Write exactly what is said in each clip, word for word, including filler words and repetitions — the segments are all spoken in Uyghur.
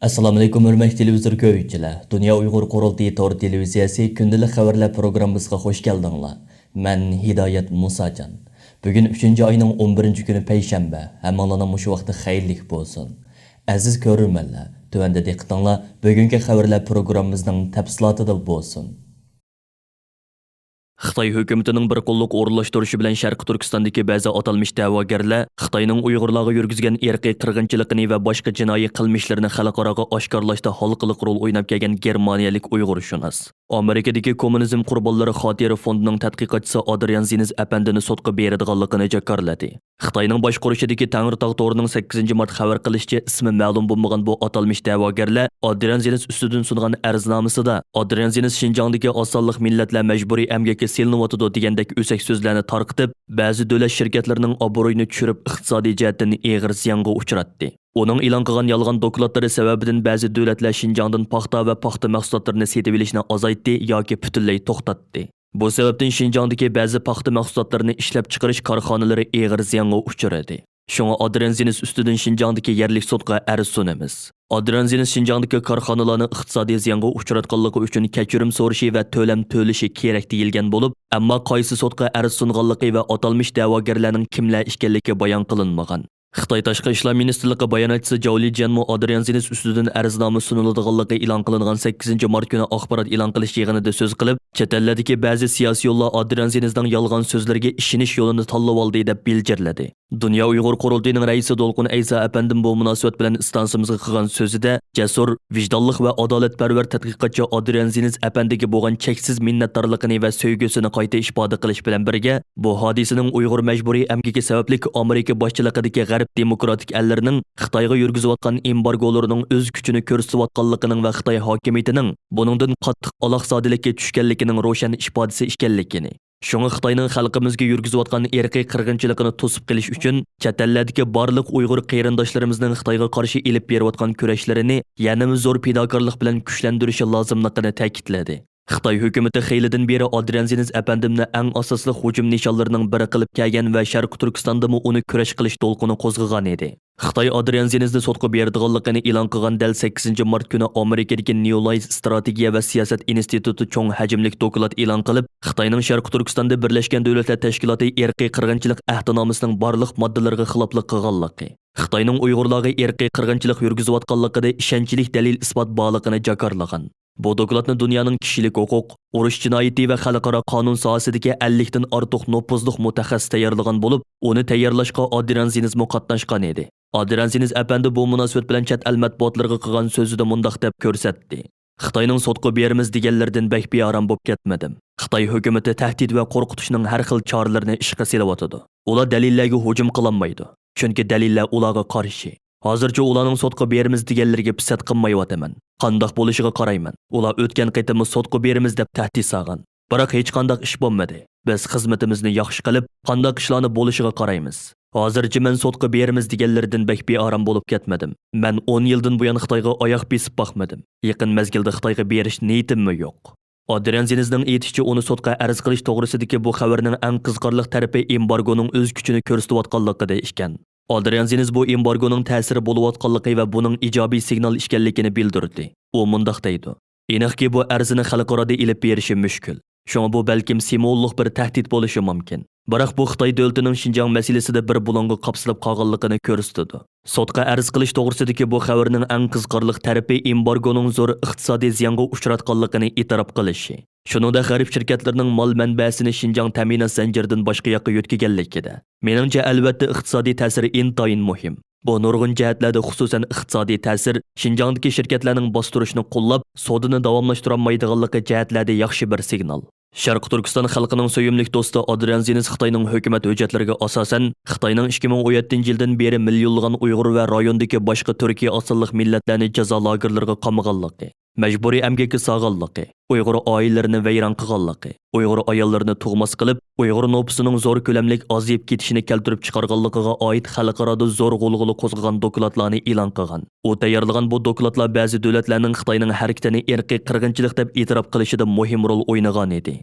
ئەسسالامۇئەلەيكۇم، ھۆرمەتلىك تېلېۋىزور كۆرگۈچىلەر! دۇنيا ئۇيغۇر قۇرۇلتىيى تور تېلېۋىزىيەسى كۈندىلىك خەۋەرلەر پروگراممىسىغا خۇش كەلدىڭلار. مەن ھىدايەت مۇساجان. بۈگۈن ئۈچىنچى ئاينىڭ ئون بىرىنچى كۈنى پەيشەنبە. ھەممىڭلارنىڭ مۇشۇ ۋاقتى خەيرلىك بولسۇن. ئەزىز كۆرۈرمەنلەر، تۆۋەندە دىققىتىڭلار بۈگۈنكى خەۋەرلەر پروگراممىمىزنىڭ تەپسىلاتىدا بولسۇن. خىتاي ھۆكۈمىتىنىڭ بىر قوللۇق ئورۇنلاشتۇرۇشى بىلەن شەرقىي تۈركىستاندىكى بەزى ئاتالمىش دەۋاگەرلەر خىتاينىڭ ئۇيغۇرلارغا يۈرگۈزگەن ئىرقىي قىرغىنچىلىقىنى ۋە باشقا جىنايى قىلمىشلىرىنى خەلقئاراغا ئاشكارىلاشتا ھالقىلىق رول ئويناپ كەلگەن گېرمانىيەلىك ئۇيغۇرشۇناس، ئامېرىكىدىكى كوممۇنىزم قۇربانلىرى خاتىرە فوندىنىڭ تەتقىقاتچىسى ئادرىيان زىنز ئەپەندىنى سوتقا بېرىدىغانلىقىنى جاكارلىدى. خىتاينىڭ باشقۇرۇشىدىكى تەڭرىتاغ تورىنىڭ سەككىزىنچى مارت خەۋەر قىلىشىچە، ئىسمى مەلۇم بولمىغان بۇ ئاتالمىش دەۋاگەرلەر ئادرىيان زىنس ئۈستىدىن سۇنغان ئەرزنامىسىدا، ئادرىيان زىنس شىنجاڭدىكى ئاز سانلىق مىللەتلەر مەجبۇرىي ئەمگەككە سېلىنىۋاتىدۇ دېگەندەك ئۆسەك سۆزلەرنى تارقىتىپ، بەزى دۆلەت شىركەتلىرىنىڭ ئابرۇيىنى چۈشۈرۈپ، ئىقتىسادىي جەھەتتىن ئېغىر زىيانغا ئۇچراتتى. ئۇنىڭ ئېلان قىلغان يالغان دوكلاتلىرى سەۋەبىدىن بەزى دۆلەتلەر شىنجاڭدىن پاختا ۋە پاختا مەھسۇلاتلىرىنى سېتىۋېلىشنى ئازايتتى ياكى پۈتۈنلەي توختاتتى. بۇ سەۋەبتىن شىنجاڭدىكى بەزى پاختا مەھسۇلاتلىرىنى ئىشلەپچىقىرىش كارخانىلىرى ئېغىر زىيانغا ئۇچرىدى. شۇڭا ئادرىيان زىنس ئۈستىدىن شىنجاڭدىكى يەرلىك سوتقا ئەرز سۇنىمىز. ئادرىيان زىنس شىنجاڭدىكى كارخانىلارنىڭ ئىقتىسادىي زىيانغا ئۇچراتقانلىقى ئۈچۈن كەچۈرۈم سورىشى ۋە تۆلەم تۆلىشى كېرەك دېيىلگەن بولۇپ، ئەمما قايسى سوتقا ئەرز سۇنغانلىقى ۋە ئاتالمىش دەۋاگەرلەرنىڭ كىملەر ئىكەنلىكى بايان قىلىنمىغان. خىتاي تاشقى ئىشلار مىنىستىرلىقى باياناتچىسى جاۋ لىجيەنمۇ ئادرىيان زىنس ئۈستىدىن ئەرزنامە سۇنۇلىدىغانلىقى ئېلان قىلىنغان سەككىزىنچى مارت كۈنى ئاخبارات ئېلان قىلىش يىغىنىدا سۆز قىلىپ، چەت ئەللەردىكى بەزى سىياسىيونلار ئادرىيان زىنسنىڭ يالغان سۆزلىرىگە ئىشىنىش يولىنى تاللىۋالدى دەپ بىلجىرلىدى. دۇنيا ئۇيغۇر قۇرۇلتىيىنىڭ رەئىسى دولقۇن ئەيسا ئەپەندىمۇ مۇناسىۋەت بىلەن ئىستانسىمىزغا قىلغان سۆزىدە، جەسۇر، ۋىجدانلىق ۋە ئادالەتپەرۋەر تەتقىقاتچى ئادرىيان زىنس ئەپەندىگە بولغان چەكسىز مىننەتدارلىقىنى ۋە سۆيگۈسىنى قايتا ئىپادە قىلىش بىلەن بىرگە، بۇ ھادىسىنىڭ ئۇيغۇر مەجبۇرىي ئەمگىكى سەۋەبلىك ئامېرىكا باشچىلىقىدىكى غەرب دېموكراتىك ئەللىرىنىڭ خىتايغا يۈرگۈزۈۋاتقان ئېمبارگولىرىنىڭ ئۆز كۈچىنى كۆرسىتىۋاتقانلىقىنىڭ ۋە خىتاي ھاكىمىيىتىنىڭ بۇنىڭدىن قاتتىق ئالاقزادىلىككە چۈشكەنلىكىنىڭ روشەن ئىپادىسى ئىكەنلىكىنى، شۇڭا خىتاينىڭ خەلقىمىزگە يۈرگۈزۈۋاتقان ئىرقىي قىرغىنچىلىقىنى توسۇپ قېلىش ئۈچۈن، چەت ئەللەردىكى بارلىق ئۇيغۇر قېرىنداشلىرىمىزنىڭ خىتايغا قارشى ئېلىپ بېرىۋاتقان كۈرەشلىرىنى يەنىمۇ زور پىداكارلىق بىلەن كۈچلەندۈرۈشى لازىملىقىنى تەكىتلىدى. خىتاي ھۆكۈمىتى خېلىدىن بېرى ئادرىيان زىنىز ئەپەندىمنى ئەڭ ئاساسلىق ھۇجۇم نىشانلىرىنىڭ بىرى قىلىپ كەلگەن ۋە شەرقىي تۈركىستاندىمۇ ئۇنى كۈرەش قىلىش دولقۇنى قوزغىغان ئىدى. خىتاي ئادرىيان زىنىزنى سوتقا بېرىدىغانلىقىنى ئېلان قىلغان دەل سەككىزىنچى مارت كۈنى ئامېرىكىدىكى نيۇ لايز ئىستراتېگىيە ۋە سىياسەت ئىنستىتۇتى چوڭ ھەجىملىك دوكلات ئېلان قىلىپ، خىتاينىڭ شەرقىي تۈركىستاندا بىرلەشكەن دۆلەتلەر تەشكىلاتى ئىرقىي قىرغىنچىلىق ئەھدىنامىسىنىڭ بارلىق ماددىلىرىغا خىلاپلىق قىلغانلىقى، خىتاينىڭ ئۇيغۇرلارغا ئىرقىي قىرغىنچىلىق يۈرگۈزۈۋاتقانلىقىدا ئىشەنچلىك دەلىل-ئىسپات بارلىقىنى جاكارلىغان. بۇ دوكلاتنى دۇنيانىڭ كىشىلىك ھوقۇق، ئۇرۇش جىنايىتى ۋە خەلقئارا قانۇن ساھەسىدىكى ئەللىكتىن ئارتۇق نوپۇزلۇق مۇتەخەسسىس تەييارلىغان بولۇپ، ئۇنى تەييارلاشقا ئادرىيان زىنىزمۇ قاتناشقان ئىدى. ئادرىيان زىنىز ئەپەندى بۇ مۇناسىۋەت بىلەن چەت ئەل مەتبۇئاتلىرىغا قىلغان سۆزىدە مۇنداق دەپ كۆرسەتتى: خىتاينىڭ سوتقا بېرىمىز دېگەنلىرىدىن بەك بىئارام بولۇپ كەتمىدىم. خىتاي ھۆكۈمىتى تەھدىت ۋە قورقۇتۇشنىڭ ھەر خىل چارىلىرىنى ئىشقا سېلىۋاتىدۇ. ئۇلار دەلىللەرگە ھۇجۇم قىلالمايدۇ. چۈنكى دەلىللەر ئۇلارغا قارشى. ھازىرچە ئۇلارنىڭ سوتقا بېرىمىز دېگەنلىرىگە پىسەت قىلمايۋاتىمەن. قانداق بولۇشىغا قارايمەن. ئۇلار ئۆتكەن قېتىممۇ سوتقا بېرىمىز دەپ تەھدىت سالغان. بىراق ھېچقانداق ئىش بولمىدى. بىز خىزمىتىمىزنى ياخشى قىلىپ، قانداق ئىشلارنى بولۇشىغا قارايمىز. ھازىرچە مەن سوتقا بېرىمىز دېگەنلىرىدىن بەك بىئارام بولۇپ كەتمىدىم. مەن ئون يىلدىن بۇيان خىتايغا ئاياق بېسىپ باقمىدىم. يېقىن مەزگىلدە خىتايغا بېرىش نىيىتىممۇ يوق. ئادرىيان زىنىزنىڭ ئېيتىشىچە، ئۇنى سوتقا ئەرز قىلىش توغرىسىدىكى بۇ خەۋەرنىڭ ئەڭ قىزىقارلىق تەرىپى ئېمبارگونىڭ ئۆز كۈچىنى كۆرسىتىۋاتقانلىقىدا ئىكەن. ئادرىيان زىنىز بۇ ئېمبارگونىڭ تەسىرى بولۇۋاتقانلىقى ۋە بۇنىڭ ئىجابىي سىگنال ئىكەنلىكىنى بىلدۈردى. ئۇ مۇنداق دەيدۇ: ئېنىقكى، بۇ ئەرزنى خەلقئارادا ئېلىپ بېرىشى مۈشكۈل. شۇڭا بۇ بەلكىم سىمۋوللۇق بىر تەھدىت بولۇشى مۇمكىن. بىراق بۇ خىتاي دۆلىتىنىڭ شىنجاڭ مەسىلىسىدە بىر بۇلۇڭغا قاپسىلىپ قالغانلىقىنى كۆرسىتىدۇ. سوتقا ئەرز قىلىش توغرىسىدىكى بۇ خەۋەرنىڭ ئەڭ قىزىقارلىق تەرىپى ئېمبارگونىڭ زور ئىقتىسادىي زىيانغا ئۇچراتقانلىقىنى ئېتىراپ قىلىشى. شۇنىڭدەك غەرب شىركەتلىرىنىڭ مال مەنبەسىنى شىنجاڭ تەمىنات زەنجىرىدىن باشقا ياققا يۆتكىگەنلىكىدە. مېنىڭچە، ئەلۋەتتە، ئىقتىسادىي تەسىرى ئىنتايىن مۇھىم. بۇ نۇرغۇن جەھەتلەردە، خۇسۇسەن ئىقتىسادىي تەسىر، شىنجاڭدىكى شىركەتلەرنىڭ باستۇرۇشنى قوللاپ، سودىنى داۋاملاشتۇرالمايدىغانلىقى جەھەتلەردە ياخشى بىر سىگنال. شەرقىي تۈركىستان خەلقىنىڭ سۆيۈملۈك دوستى ئادرىيان زىنىز خىتاينىڭ ھۆكۈمەت ھۆججەتلىرىگە ئاساسەن، خىتاينىڭ ئىككى مىڭ ئون يەتتىنچى يىلدىن بېرى مىليونلىغان ئۇيغۇر ۋە رايوندىكى باشقا تۈركىي ئاز سانلىق مىللەتلەرنى جازا لاگېرلىرىغا قامىغانلىقى، مەجبۇرىي ئەمگەككە سالغانلىقى، ئۇيغۇر ئائىلىلىرىنى ۋەيران قىلغانلىقى، ئۇيغۇر ئاياللىرىنى تۇغماس قىلىپ، ئۇيغۇر نوپۇسىنىڭ زور كۆلەملىك ئازىيىپ كېتىشىنى كەلتۈرۈپ چىقارغانلىقىغا ئائىت خەلقئارادا زور غۇلغۇلا قوزغىغان دوكلاتلارنى ئېلان قىلغان. ئۇ تەييارلىغان بۇ دوكلاتلار بەزى دۆلەتلەرنىڭ خىتاينىڭ ھەرىكىتىنى ئىرقىي قىرغىنچىلىق دەپ ئېتىراپ قىلىشىدا مۇھىم رول ئوينىغانىدى.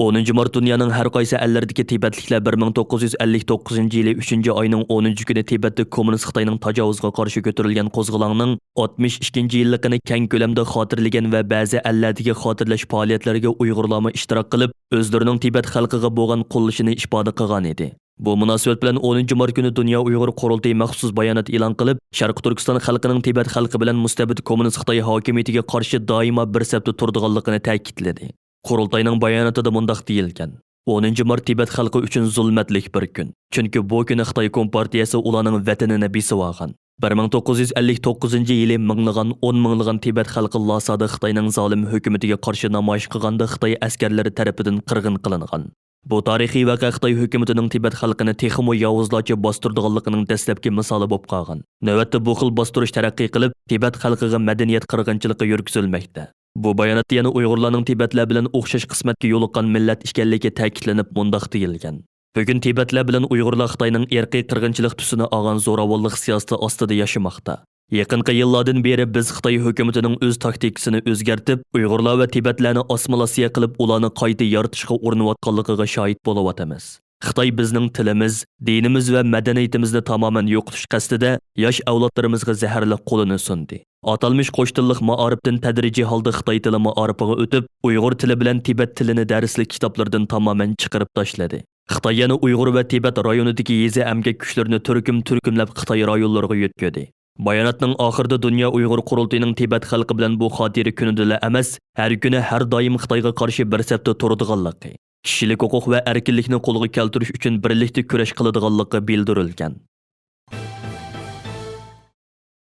ئونىنچى مارت دۇنيانىڭ ھەر قايسى ئەللىرىدىكى تىبەتلىكلەر بىر مىڭ توققۇز يۈز ئەللىك توققۇزىنچى يىلى ئۈچىنچى ئاينىڭ ئونىنچى كۈنى تىبەتتە كوممۇنىست خىتاينىڭ تاجاۋۇزىغا قارشى كۆتۈرۈلگەن قوزغىلاڭنىڭ ئاتمىش ئىككىنچى يىللىقىنى كەڭ كۆلەمدە خاتىرىلىگەن ۋە بەزى ئەللەردىكى خاتىرىلەش پائالىيەتلىرىگە ئۇيغۇرلارمۇ ئىشتىراك قىلىپ، ئۆزلىرىنىڭ تىبەت خەلقىگە بولغان قوللىشىنى ئىپادە قىلغان ئىدى. بۇ مۇناسىۋەت بىلەن ئونىنچى مارت كۈنى دۇنيا ئۇيغۇر قۇرۇلتىيى مەخسۇس بايانات ئېلان قىلىپ، شەرقىي تۈركىستان خەلقىنىڭ تىبەت خەلقى بىلەن مۇستەبىت كوممۇنىست خىتاي ھاكىمىيىتىگە قارشى دائىما بىر سەپتە تۇرىدىغانلىقىنى تەكىتلىدى. قۇرۇلتاينىڭ باياناتىدا مۇنداق دېيىلگەن: «ئونىنچى مارت تىبەت خەلقى ئۈچۈن زۇلمەتلىك بىر كۈن. چۈنكى بۇ كۈنى خىتاي كومپارتىيەسى ئۇلارنىڭ ۋەتىنىنى بېسىۋالغان. بىر مىڭ توققۇز يۈز ئەللىك توققۇزىنچى يىلى مىڭلىغان، ئون مىڭلىغان تىبەت خەلقى لاسادا خىتاينىڭ زالىم ھۆكۈمىتىگە قارشى نامايىش قىلغاندا خىتاي ئەسكەرلىرى تەرىپىدىن قىرغىن قىلىنغان. بۇ تارىخىي ۋەقە خىتاي ھۆكۈمىتىنىڭ تىبەت خەلقىنى تېخىمۇ ياۋۇزلارچە باستۇرىدىغانلىقىنىڭ دەسلەپكى مىسالى بولۇپ قالغان. نۆۋەتتە بۇ خىل باستۇرۇش تەرەققىي قىلىپ، تىبەت خەلقىگە مەدەنىيەت قىرغىنچىلىقى يۈرگۈزۈلمەكتە.» بۇ باياناتتا يەنە ئۇيغۇرلارنىڭ تىبەتلەر بىلەن ئوخشاش قىسمەتكە يولۇققان مىللەت ئىكەنلىكى تەكىتلىنىپ، مۇنداق دېيىلگەن: «بۈگۈن تىبەتلەر بىلەن ئۇيغۇرلار خىتاينىڭ ئىرقىي قىرغىنچىلىق تۈسىنى ئالغان زوراۋانلىق سىياسىتى ئاستىدا ياشىماقتا. يېقىنقى يىللاردىن بېرى بىز خىتاي ھۆكۈمىتىنىڭ ئۆز تاكتىكىسىنى ئۆزگەرتىپ، ئۇيغۇرلار ۋە تىبەتلەرنى ئاسسىمىلياتسىيە قىلىپ، ئۇلارنى قايتا يارىتىشقا ئۇرۇنۇۋاتقانلىقىغا شاھىت بولۇۋاتىمىز. خىتاي بىزنىڭ تىلىمىز، دىنىمىز ۋە مەدەنىيىتىمىزنى تامامەن يوقىتىش قەستىدە ياش ئەۋلادلىرىمىزغا زەھەرلىك قولىنى سۇندى. ئاتالمىش قوش تىللىق مائارىپتىن تەدرىجىي ھالدا خىتاي تىلى مائارىپىغا ئۆتۈپ، ئۇيغۇر تىلى بىلەن تىبەت تىلىنى دەرسلىك كىتابلىرىدىن تامامەن چىقىرىپ تاشلىدى. خىتاي يەنە ئۇيغۇر ۋە تىبەت رايونىدىكى يېزا ئەمگەك كۈچلىرىنى تۈركۈم-تۈركۈملەپ خىتاي رايونلىرىغا يۆتكىدى.» باياناتنىڭ ئاخىرىدا دۇنيا ئۇيغۇر قۇرۇلتىيىنىڭ تىبەت خەلقى بىلەن بۇ خاتىرە كۈنىدىلا ئەمەس، ھەر كۈنى، ھەر دائىم خىتايغا قارشى بىر سەپتە تۇرىدىغانلىقى، كىشىلىك ھوقۇق ۋە ئەركىنلىكنى قولغا كەلتۈرۈش ئۈچۈن بىرلىكتە كۈرەش قىلىدىغانلىقى بىلدۈرۈلگەن.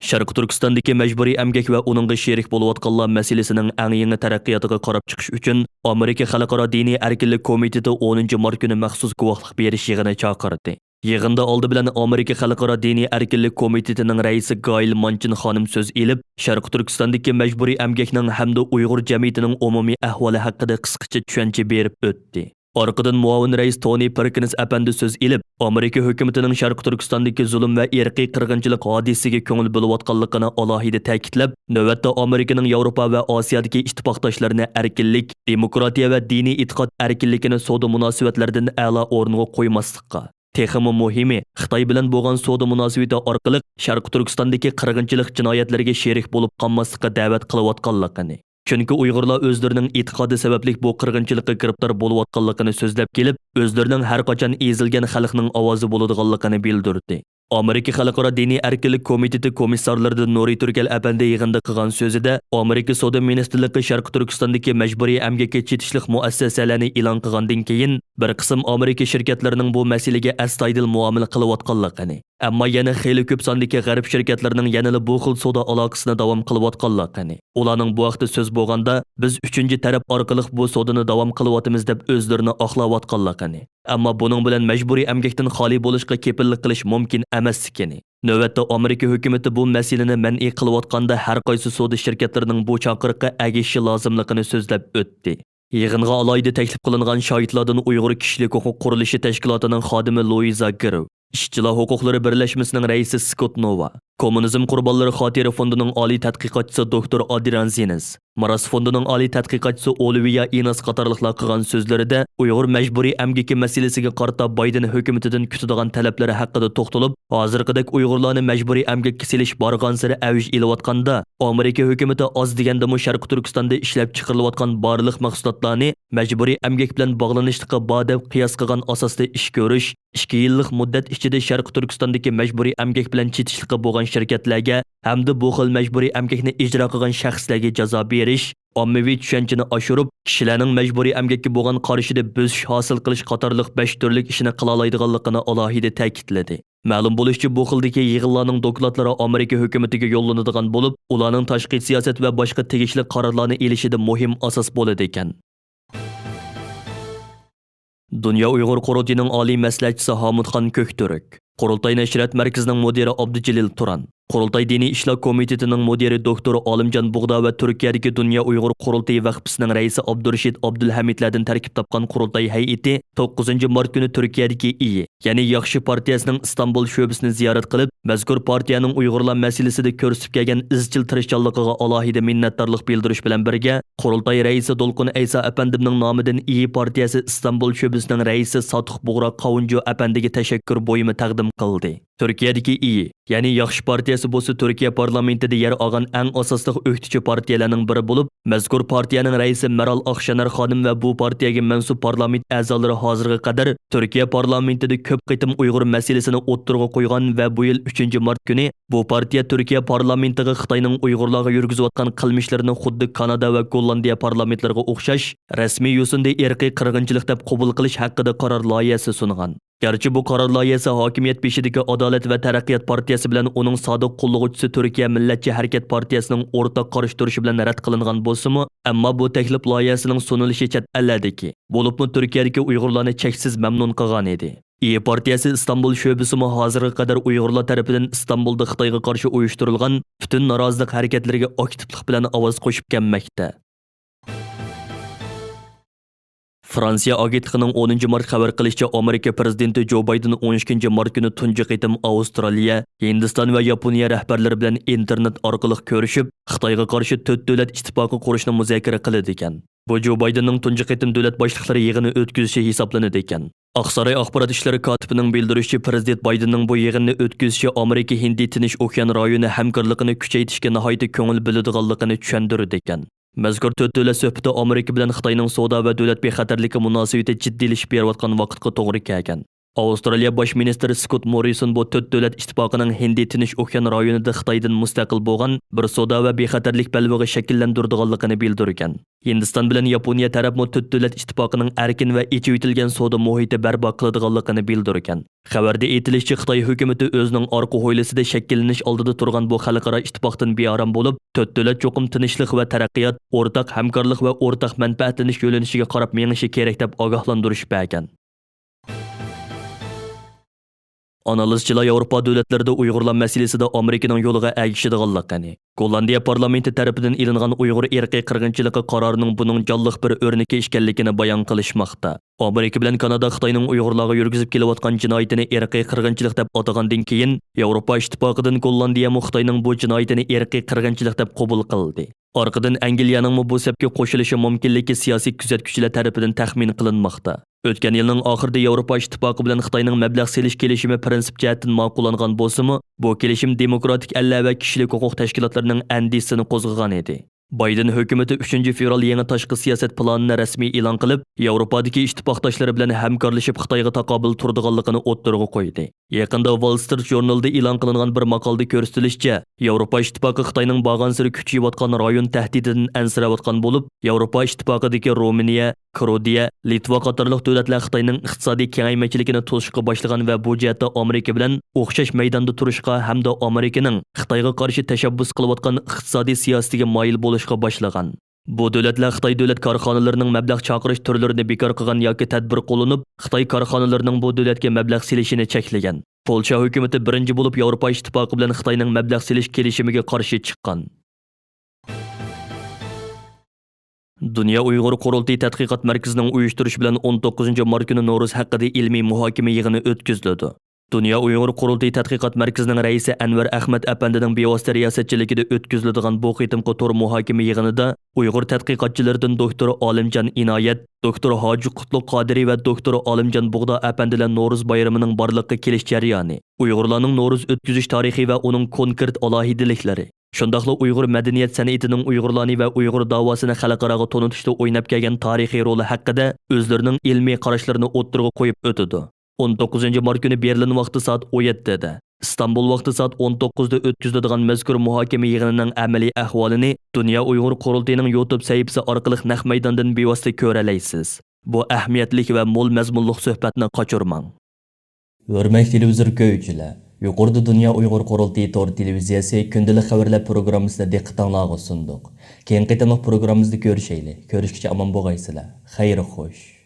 شەرقىي تۈركىستاندىكى مەجبۇرىي ئەمگەك ۋە ئۇنىڭغا شېرىك بولۇۋاتقانلار مەسىلىسىنىڭ ئەڭ يېڭى تەرەققىياتىغا قاراپ چىقىش ئۈچۈن، ئامېرىكا خەلقئارا دىنىي ئەركىنلىك كومىتېتى ئونىنچى مارت كۈنى مەخسۇس گۇۋاھلىق بېرىش يىغىنى چاقىردى. يىغىندا ئالدى بىلەن ئامېرىكا خەلقئارا دىنىي ئەركىنلىك كومىتېتىنىڭ رەئىسى گايل مانچىن خانىم سۆز ئېلىپ، شەرقىي تۈركىستاندىكى مەجبۇرىي ئەمگەكنىڭ ھەمدە ئۇيغۇر جەمئىيىتىنىڭ ئومۇمىي ئەھۋالى ھەققىدە قىسقىچە چۈشەنچە بېرىپ ئۆتتى. ئارقىدىن مۇئاۋىن رەئىس تونى پېركىنس ئەپەندى سۆز ئېلىپ، ئامېرىكا ھۆكۈمىتىنىڭ شەرقىي تۈركىستاندىكى زۇلۇم ۋە ئىرقىي قىرغىنچىلىق ھادىسىسىگە كۆڭۈل بۆلۈۋاتقانلىقىنى ئالاھىدە تەكىتلەپ، نۆۋەتتە ئامېرىكىنىڭ ياۋروپا ۋە ئاسىيادىكى ئىتتىپاقداشلىرىنى ئەركىنلىك، دېموكراتىيە ۋە دىنىي ئېتىقاد ئەركىنلىكىنى سودا مۇناسىۋەتلىرىدىن ئەلا ئورۇنغا قويماسلىققا، تېخىمۇ مۇھىمى، خىتاي بىلەن بولغان سودا مۇناسىۋىتى ئارقىلىق شەرقىي تۈركىستاندىكى قىرغىنچىلىق جىنايەتلىرىگە شېرىك بولۇپ قالماسلىققا دەۋەت قىلىۋاتقانلىقىنى، چۈنكى ئۇيغۇرلار ئۆزلىرىنىڭ ئېتىقادى سەۋەبلىك بۇ قىرغىنچىلىققا گىرىپتار بولۇۋاتقانلىقىنى سۆزلەپ كېلىپ، ئۆزلىرىنىڭ ھەرقاچان ئېزىلگەن خەلقنىڭ ئاۋازى بولىدىغانلىقىنى بىلدۈردى. ئامېرىكا خەلقئارا دىنىي ئەركىنلىك كومىتېتى كومىسسارلىرىدىن نۇرى تۈركەل ئەپەندى يىغىندا قىلغان سۆزىدە، ئامېرىكا سودا مىنىستىرلىقى شەرقىي تۈركىستاندىكى مەجبۇرىي ئەمگەككە چېتىشلىق مۇئەسسەسەلەرنى ئېلان قىلغاندىن كېيىن، بىر قىسىم ئامېرىكا شىركەتلىرىنىڭ بۇ مەسىلىگە ئەستايىدىل مۇئامىلە قىلىۋاتقانلىقىنى، ئەمما يەنە خېلى كۆپ ساندىكى غەرب شىركەتلىرىنىڭ يەنىلا بۇ خىل سودا ئالاقىسىنى داۋام قىلىۋاتقانلىقىنى، ئۇلارنىڭ بۇ ھەقتە سۆز بولغاندا، بىز ئۈچىنچى تەرەپ ئارقىلىق بۇ سودىنى داۋام قىلىۋاتىمىز دەپ ئۆزلىرىنى ئاقلاۋاتقانلىقىنى، ئەمما بۇنىڭ بىلەن مەجبۇرىي ئەمگەكتىن خالىي بولۇشقا كېپىللىك قىلىش مۇمكىن ئەمەسلىكىنى، نۆۋەتتە ئامېرىكا ھۆكۈمىتى بۇ مەسىلىنى مەنئى قىلىۋاتقاندا، ھەر قايسى سودا شىركەتلىرىنىڭ بۇ چاقىرىققا ئەگىشىشى لازىملىقىنى سۆزلەپ ئۆتتى. يىغىنغا ئالاھىدە تەكلىپ قىلىنغان شاھىتلاردىن ئۇيغۇر كىشىلىك ھوقۇق قۇرۇلۇشى تەشكىلاتىنىڭ خادىمى لۇئىزا گىرۋ، ئىشچىلار ھوقۇقلىرى بىرلەشمىسىنىڭ رەئىسى سكوت نوۋا، كوممۇنىزم قۇربانلىرى خاتىرە فوندىنىڭ ئالىي تەتقىقاتچىسى دوكتور ئادرىيان زىنىز، ماراس فوندىنىڭ ئالىي تەتقىقاتچىسى ئولىۋىيا ئىناس قاتارلىقلار قىلغان سۆزلىرىدە ئۇيغۇر مەجبۇرىي ئەمگىكى مەسىلىسىگە قارىتا بايدېن ھۆكۈمىتىدىن كۈتىدىغان تەلەپلىرى ھەققىدە توختىلىپ، ھازىرقىدەك ئۇيغۇرلارنى مەجبۇرىي ئەمگەككە سېلىش بارغانسېرى ئەۋج ئېلىۋاتقاندا، ئامېرىكا ھۆكۈمىتى ئاز دېگەندىمۇ شەرقىي تۈركىستاندا ئىشلەپچىقىرىلىۋاتقان بارلىق مەھسۇلاتلارنى مەجبۇرىي ئەمگەك بىلەن باغلىنىشلىقى بار دەپ قىياس قىلغان ئاساستا ئىش كۆرۈش، ئىككى يىللىق مۇددەت ئىچىدە شەرقىي تۈركىستاندىكى مەجبۇرىي ئەمگەك بىلەن چېتىشلىقى بولغان شىركەتلەرگە ھەمدە بۇ خىل مەجبۇرىي ئەمگەكنى ئىجرا قىلغان شەخسلەرگە جازا بېرىش، ئاممىۋى چۈشەنچىنى ئاشۇرۇپ، كىشىلەرنىڭ مەجبۇرىي ئەمگەككە بولغان قارىشىدا بۆسۈش ھاسىل قىلىش قاتارلىق بەش تۈرلۈك ئىشنى قىلالايدىغانلىقىنى ئالاھىدە تەكىتلىدى. مەلۇم بولۇشىچە، بۇ خىلدىكى يىغىنلارنىڭ دوكلاتلىرى ئامېرىكا ھۆكۈمىتىگە يوللىنىدىغان بولۇپ، ئۇلارنىڭ تاشقى سىياسەت ۋە باشقا تېگىشلىك قارارلارنى ئېلىشىدا مۇھىم ئاساس بولىدىكەن. دۇنيا ئۇيغۇر قۇرۇلتىيىنىڭ ئالىي مەسلىھەتچىسى ھامۇتخان كۆكتۈرك، قۇرۇلتاي نەشرىيات مەركىزىنىڭ مۇدىرى ئابدۇجېلىل تۇران، قۇرۇلتاي دىنىي ئىشلار كومىتېتىنىڭ مۇدىرى دوكتور ئالىمجان بۇغدا ۋە تۈركىيەدىكى دۇنيا ئۇيغۇر قۇرۇلتىيى ۋەقپىسىنىڭ رەئىسى ئابدۇرېشىت ئابدۇلھەمىدلەردىن تەركىب تاپقان قۇرۇلتاي ھەيئىتى توققۇزىنچى مارت كۈنى تۈركىيەدىكى ئىيى، يەنى ياخشى پارتىيەسىنىڭ ئىستانبۇل شۆبىسىنى زىيارەت قىلىپ، مەزكۇر پارتىيەنىڭ ئۇيغۇرلار مەسىلىسىدە كۆرسىتىپ كەلگەن ئىزچىل تىرىشچانلىقىغا ئالاھىدە مىننەتدارلىق بىلدۈرۈش بىلەن بىرگە، قۇرۇلتاي رەئىسى دولقۇن ئەيسا ئەپەندىمنىڭ نامىدىن ئىيى پارتىيەسى ئىستانبۇل شۆبىسىنىڭ رەئىسى ساتۇق بۇغرا قاۋۇنجۇ ئەپەندىگە تەشەككۈر بۇيۇمى تەقدىم قىلدى. تۈركىيەدىكى ئىيى، يەنى ياخشى پارتىيەسى بولسا تۈركىيە پارلامېنتىدا يەر ئالغان ئەڭ ئاساسلىق ئۆكتىچى پارتىيەلەرنىڭ بىرى بولۇپ، مەزكۇر پارتىيەنىڭ رەئىسى مەرال ئاقشەنەر خانىم ۋە بۇ پارتىيەگە مەنسۇپ پارلامېنت ئەزالىرى ھازىرغا قەدەر تۈركىيە پارلامېنتىدا كۆپ قېتىم ئۇيغۇر مەسىلىسىنى ئوتتۇرىغا قويغان ۋە بۇ يىل ئۈچىنچى مارت كۈنى بۇ پارتىيە تۈركىيە پارلامېنتىغا خىتاينىڭ ئۇيغۇرلارغا يۈرگۈزۈۋاتقان قىلمىشلىرىنى خۇددى كانادا ۋە گوللاندىيە پارلامېنتلىرىغا ئوخشاش رەسمىي يوسۇندا ئىرقىي قىرغىنچىلىق دەپ قوبۇل قىلىش ھەققىدە قارار لايىھەسى سۇنغان. گەرچە بۇ قارار لايىھەسى ھاكىمىيەت بېشىدىكى ئادالەت ۋە تەرەققىيات پارتىيەسى بىلەن ئۇنىڭ سادىق قوللىغۇچىسى تۈركىيە مىللەتچى ھەرىكەت پارتىيەسىنىڭ ئورتاق قارشى تۇرۇشى بىلەن رەت قىلىنغان بولسىمۇ، ئەمما بۇ تەكلىپ لايىھەسىنىڭ سۇنۇلۇشى چەت ئەللەردىكى، بولۇپمۇ تۈركىيەدىكى ئۇيغۇرلارنى چەكسىز مەمنۇن قىلغان ئىدى. ئىيى پارتىيەسى ئىستانبۇل شۆبىسىمۇ ھازىرغا قەدەر ئۇيغۇرلار تەرىپىدىن ئىستانبۇلدا خىتايغا قارشى ئۇيۇشتۇرۇلغان پۈتۈن نارازىلىق ھەرىكەتلىرىگە ئاكتىپلىق بىلەن ئاۋاز قوشۇپ كەلمەكتە. فرانسىيە ئاگېنتلىقىنىڭ ئونىنچى مارت خەۋەر قىلىشىچە، ئامېرىكا پىرېزىدېنتى جو بايدېن ئون ئىككىنچى مارت كۈنى تۇنجى قېتىم ئاۋسترالىيە، ھىندىستان ۋە ياپونىيە رەھبەرلىرى بىلەن ئىنتېرنېت ئارقىلىق كۆرۈشۈپ، خىتايغا قارشى تۆت دۆلەت ئىتتىپاقى قۇرۇشنى مۇزاكىرە قىلىدىكەن. بۇ جو بايدېننىڭ تۇنجى قېتىم دۆلەت باشلىقلىرى يىغىنى ئۆتكۈزۈشى ھېسابلىنىدىكەن. ئاقساراي ئاخبارات ئىشلىرى كاتىپىنىڭ بىلدۈرۈشىچە، پىرېزىدېنت بايدېننىڭ بۇ يىغىننى ئۆتكۈزۈشى ئامېرىكا ھىندى تىنچ ئوكيان رايونى ھەمكارلىقىنى كۈچەيتىشكە ناھايىتى كۆڭۈل بۆلىدىغانلىقىنى چۈشەندۈرىدىكەن. مەزكۇر تۆت دۆلەت سۆھبىتى ئامېرىكا بىلەن خىتاينىڭ سودا ۋە دۆلەت بىخەتەرلىكى مۇناسىۋىتى جىددىيلىشىپ بېرىۋاتقان ۋاقىتقا توغرا كەلگەن. ئاۋسترالىيە باش مىنىستىرى سكوت موررىسون بۇ تۆت دۆلەت ئىتتىپاقىنىڭ ھىندى تىنچ ئوكيان رايونىدا خىتايدىن مۇستەقىل بولغان بىر سودا ۋە بىخەتەرلىك بەلبېغى شەكىللەندۈرىدىغانلىقىنى بىلدۈرگەن. ھىندىستان بىلەن ياپونىيە تەرەپمۇ تۆت دۆلەت ئىتتىپاقىنىڭ ئەركىن ۋە ئېچىۋېتىلگەن سودا مۇھىتى بەرپا قىلىدىغانلىقىنى بىلدۈرگەن. خەۋەردە ئېيتىلىشىچە، خىتاي ھۆكۈمىتى ئۆزىنىڭ ئارقا ھويلىسىدا شەكىللىنىش ئالدىدا تۇرغان بۇ خەلقئارا ئىتتىپاقتىن بىئارام بولۇپ، تۆت دۆلەت چوقۇم تىنچلىق ۋە تەرەققىيات، ئورتاق ھەمكارلىق ۋە ئورتاق مەنپەئەتلىنىش يۆنىلىشىگە قاراپ مېڭىشى كېرەك، دەپ ئاگاھلاندۇرۇش بەرگەن. ئانالىزچىلار ياۋروپا دۆلەتلىرىدە ئۇيغۇرلار مەسىلىسىدە ئامېرىكىنىڭ يولىغا ئەگىشىدىغانلىقىنى، گوللاندىيە پارلامېنتى تەرىپىدىن ئېلىنغان ئۇيغۇر ئىرقىي قىرغىنچىلىقى قارارىنىڭ بۇنىڭ جانلىق بىر ئۆرنىكى ئىكەنلىكىنى بايان قىلىشماقتا. ئامېرىكا بىلەن كانادا خىتاينىڭ ئۇيغۇرلارغا يۈرگۈزۈپ كېلىۋاتقان جىنايىتىنى ئىرقىي قىرغىنچىلىق دەپ ئاتىغاندىن كېيىن، ياۋروپا ئىتتىپاقىدىن گوللاندىيەمۇ خىتاينىڭ بۇ جىنايىتىنى ئىرقىي قىرغىنچىلىق دەپ قوبۇل قىلدى. ئارقىدىن ئەنگلىيەنىڭمۇ بۇ سەپكە قوشۇلۇشى مۇمكىنلىكى سىياسىي كۆزەتكۈچىلەر تەرىپىدىن تەخمىن قىلىنماقتا. ئۆتكەن يىلنىڭ ئاخىرىدا ياۋروپا ئىتتىپاقى بىلەن خىتاينىڭ مەبلەغ سېلىش كېلىشىمى پىرىنسىپ جەھەتتىن ماقۇللانغان بولسىمۇ، بۇ كېلىشىم دېموكراتىك ئەللەر ۋە كىشىلىك ھوقۇق تەشكىلاتلىرىنىڭ ئەندىشىسىنى قوزغىغان ئىدى. بايدېن ھۆكۈمىتى ئۈچىنچى فېۋرال يېڭى تاشقى سىياسەت پىلانىنى رەسمىي ئېلان قىلىپ، ياۋروپادىكى ئىتتىپاقداشلىرى بىلەن ھەمكارلىشىپ خىتايغا تاقابىل تۇرىدىغانلىقىنى ئوتتۇرىغا قويدى. يېقىندا ۋال سترىت ژۇرنىلىدا ئېلان قىلىنغان بىر ماقالىدە كۆرسىتىلىشىچە، ياۋروپا ئىتتىپاقى خىتاينىڭ بارغانسېرى كۈچىيىۋاتقان رايون تەھدىتىدىن ئەنسىرەۋاتقان بولۇپ، ياۋروپا ئىتتىپاقىدىكى رومىنىيە، كرودىيە، لىتۋا قاتارلىق دۆلەتلەر خىتاينىڭ ئىقتىسادىي كېڭەيمەچىلىكىنى توسۇشقا باشلىغان ۋە بۇ جەھەتتە ئامېرىكا بىلەن ئوخشاش مەيداندا تۇرۇشقا ھەمدە ئامېرىكىنىڭ خىتايغا قارشى تەشەببۇس قىلىۋاتقان ئىقتىسادىي سىياسىتىگە مايىل بولۇشقا باشلىغان. بۇ دۆلەتلەر خىتاي دۆلەت كارخانىلىرىنىڭ مەبلەغ چاقىرىش تۈرلىرىنى بىكار قىلغان ياكى تەدبىر قوللىنىپ، خىتاي كارخانىلىرىنىڭ بۇ دۆلەتكە مەبلەغ سېلىشىنى چەكلىگەن. پولشا ھۆكۈمىتى بىرىنچى بولۇپ ياۋروپا ئىتتىپاقى بىلەن خىتاينىڭ مەبلەغ سېلىش كېلىشىمىگە قارشى چىققان. دۇنيا ئۇيغۇر قۇرۇلتىيى تەتقىقات مەركىزىنىڭ ئۇيۇشتۇرۇشى بىلەن ئون توققۇزىنچى مارت كۈنى نورۇز ھەققىدە ئىلمىي مۇھاكىمە يىغىنى ئۆتكۈزۈلىدۇ. دۇنيا ئۇيغۇر قۇرۇلتىيى تەتقىقات مەركىزىنىڭ رەئىسى ئەنۋەر ئەخمەت ئەپەندىنىڭ بىۋاسىتە رىياسەتچىلىكىدە ئۆتكۈزۈلىدىغان بۇ قېتىمقى تور مۇھاكىمە يىغىنىدا ئۇيغۇر تەتقىقاتچىلىرىدىن دوكتور ئالىمجان ئىنايەت، دوكتور ھاجى قۇتلۇق قادىرى ۋە دوكتور ئالىمجان بۇغدا ئەپەندىلەر نورۇز بايرىمىنىڭ بارلىققا كېلىش جەريانى، ئۇيغۇرلارنىڭ نورۇز ئۆتكۈزۈش تارىخى ۋە ئۇنىڭ كونكرېت ئالاھىدىلىكلىرى، شۇنداقلا ئۇيغۇر مەدەنىيەت سەنئىتىنىڭ ئۇيغۇرلارنى ۋە ئۇيغۇر داۋاسىنى خەلقئاراغا تونۇتۇشتا ئويناپ كەلگەن تارىخىي رولى ھەققىدە ئۆزلىرىنىڭ ئىلمىي قاراشلىرىنى ئوتتۇرىغا قويۇپ ئۆتىدۇ. ئون توققۇزىنچى مارت كۈنى بېرلىن ۋاقتى سائەت ئون يەتتىدە، ئىستانبۇل ۋاقتى سائەت ئون توققۇزدا ئۆتكۈزۈلىدىغان مەزكۇر مۇھاكىمە يىغىنىنىڭ ئەمەلىي ئەھۋالىنى دۇنيا ئۇيغۇر قۇرۇلتىيىنىڭ يۇتۇب سەھىپىسى ئارقىلىق نەق مەيداندىن بىۋاسىتە كۆرەلەيسىز. بۇ ئەھمىيەتلىك ۋە مول مەزمۇنلۇق سۆھبەتنى قاچۇرماڭ. ھۆرمەتلىك تېلېۋىزور كۆرگۈچىلەر، يۇقىرىدا دۇنيا ئۇيغۇر قۇرۇلتىيى تور تېلېۋىزىيەسى كۈندىلىك خەۋەرلەر پروگراممىسىنى دىققىتىڭلارغا سۇندۇق. كېيىنكى قېتىملىق پروگراممىمىزدا كۆرۈشەيلى. كۆرۈشكىچە ئامان بولغايسىلەر. خەير خوش.